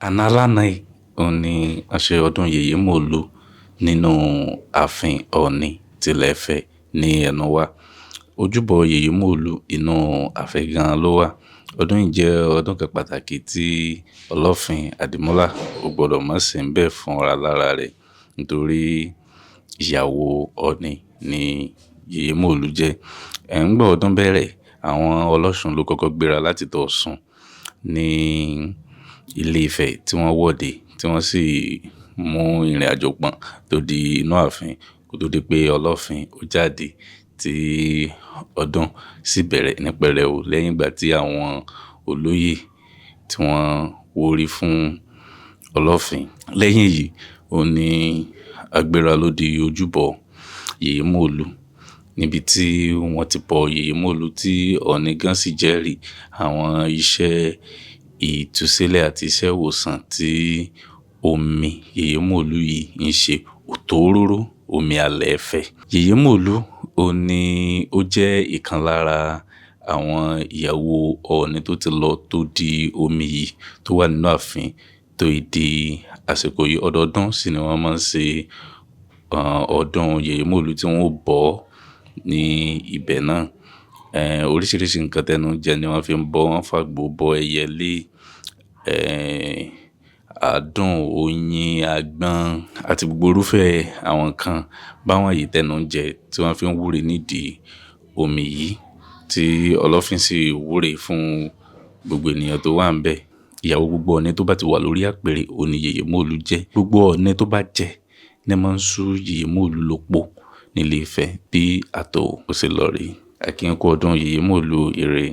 Àná alánà yìí, òun ni a ṣe ọdún Yèyé Mòlú nínú ààfin Ọọ̀ni tilẹ̀ Ifẹ̀ ní ẹnu wa. Ojúbọ Yèyé Mòlú inú ààfin gan ló wà. Ọdún yìí jẹ́ ọdún kan pàtàkì tí Ọlọ́fin Àdìmúlà ò gbọdọ̀ má sì ń bẹ̀ fún ra lára rẹ̀ nítorí ìyàwó Ọọ̀ni ni Yèyé Mòlú jẹ́. Ẹ̀ ń gbọ́ ọdún bẹ̀rẹ̀, àwọn ọlọ́ṣun ló kọ́kọ́ gbéra láti tọ̀ Ọ̀ṣun ní Ilé Ifẹ̀ tí wọ́n wọ́de, tí wọ́n sì mú ìrìnàjò pọ̀n tó di inú ààfin kó tó di pé Ọlọ́fin ó jáde tí ọdún sì bẹ̀rẹ̀ ní pẹrẹu lẹ́yìn ìgbà tí àwọn olóyè tí wọ́n wórí fún Ọlọ́fin. Lẹ́yìn èyí, òun ní agbéra ló di ojúbọ Yèyé Mòlú níbi tí wọ́n ti bọ Yèyé Mòlú tí Ọọ̀ni gan sì jẹ́rìí àwọn iṣẹ́ ìtúsílẹ̀ àti iṣẹ́ ìwòsàn tí omi Yèyé Mòlú yìí ń ṣe òtóróró omi alẹ́ Ifẹ̀. Yèyé Mòlú òun ní ó jẹ́ ìkan lára àwọn ìyàwó Ọọ̀ni tó ti lọ tó di omi yìí tó wà nínú ààfin tó di àsìkò yìí. Ọdọọdún sì ni wọ́n máa ń ṣe ọdún Yèyé Mòlú tí wọ́n ó bọ̀ ní ibẹ̀ náà. Oríṣiríṣi nǹkan tẹnu jẹ ni wọ́n fi ń bọ, wọ́n fàgbò bọ ẹyẹlé, àádùn, oyin, àgbọn àti gbogbo irúfẹ́ àwọn nǹkan báwọn yìí tẹnu jẹ tí wọ́n fi ń wúre nídìí omi yìí tí Ọlọ́fin sì wúre fún gbogbo ènìyàn tó wà níbẹ̀. Ìyàwó gbogbo Ọọ̀ni tó bá ti wà lórí àpèrè, òun ni Yèyé Mòlú jẹ́. Gbogbo Ọọ̀ni tó bá jẹ ní máa ń sú Yèyé Mòlú lópó nílé Ifẹ̀ bí ààtò ó ṣe lọ rí. A kí yín kú ọdún Yèyé Mòlú ire.